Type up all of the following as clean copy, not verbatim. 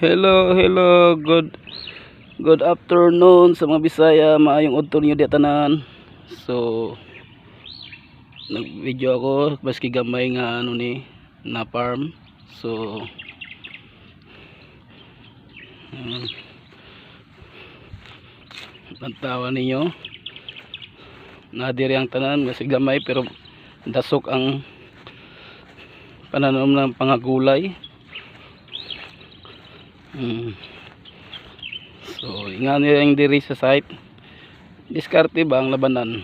Hello, hello, good afternoon sa mga Bisaya, maayong udto ninyo diha tanan. So nag-video ako baski gamay nga ano ni na farm. So tantawa ninyo. Nadiri ang tanan kasi gamay pero dasok ang pananom ng pangagulay. So, nga nila yung diri sa site. Diskarte ba ang labanan?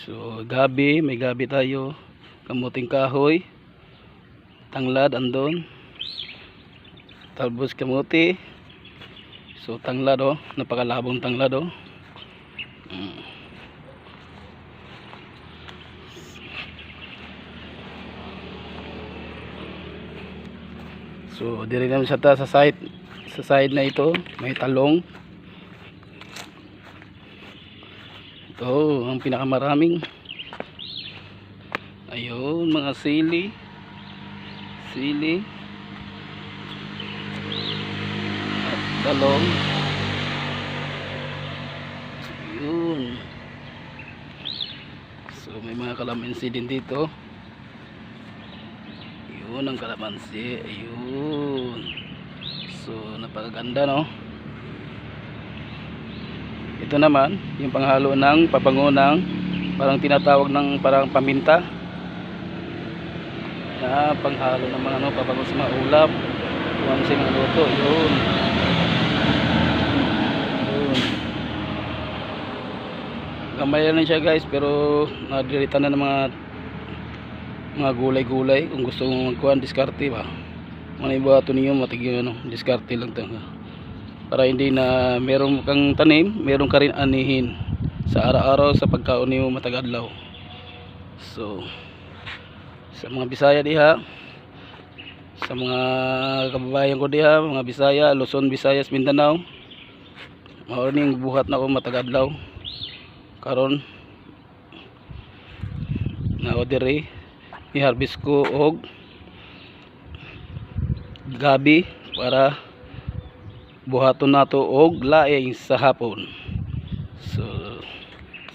So, gabi, may gabi tayo. Kamuting kahoy. Tanglad andon. Talbos kamuti. So, tanglad oh, napakalabong tanglad oh. So, diri naman siya ta sa site. Sa side na ito, may talong. Ito, ang pinakamaraming. Ayun, mga sili. Sili. At talong. Ayun. So, may mga kalamansi din dito. Ayun ang kalamansi. Ayun. So, napakaganda, no? Ito naman, yung panghalo ng pabango ng parang tinatawag ng parang paminta. Na panghalo ng mga ano, pabango sa mga ulam. Kung ano sa mga luto. Yun. Yun. Gamay lang siya, guys, pero nadiritan na ng mga gulay-gulay. Kung gusto mong magkuhan, diskarte ba, mga ibuhato ninyo, matig ano, diskarte lang to para hindi na meron kang tanim, meron ka rin anihin sa araw-araw sa pagkaon nimo matag adlaw. So sa mga Bisaya diha, sa mga kababayan ko diha, mga Bisaya, Luzon, Visayas, Mindanao, mao ning buhat na ko matag adlaw karon na diri i-harvest ko og gabi para buhaton nato og laing sa hapon. So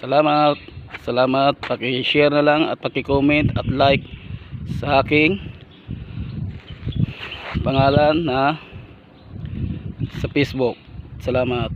salamat, salamat. Paki-share na lang at paki-comment at like sa aking pangalan na sa Facebook. Salamat.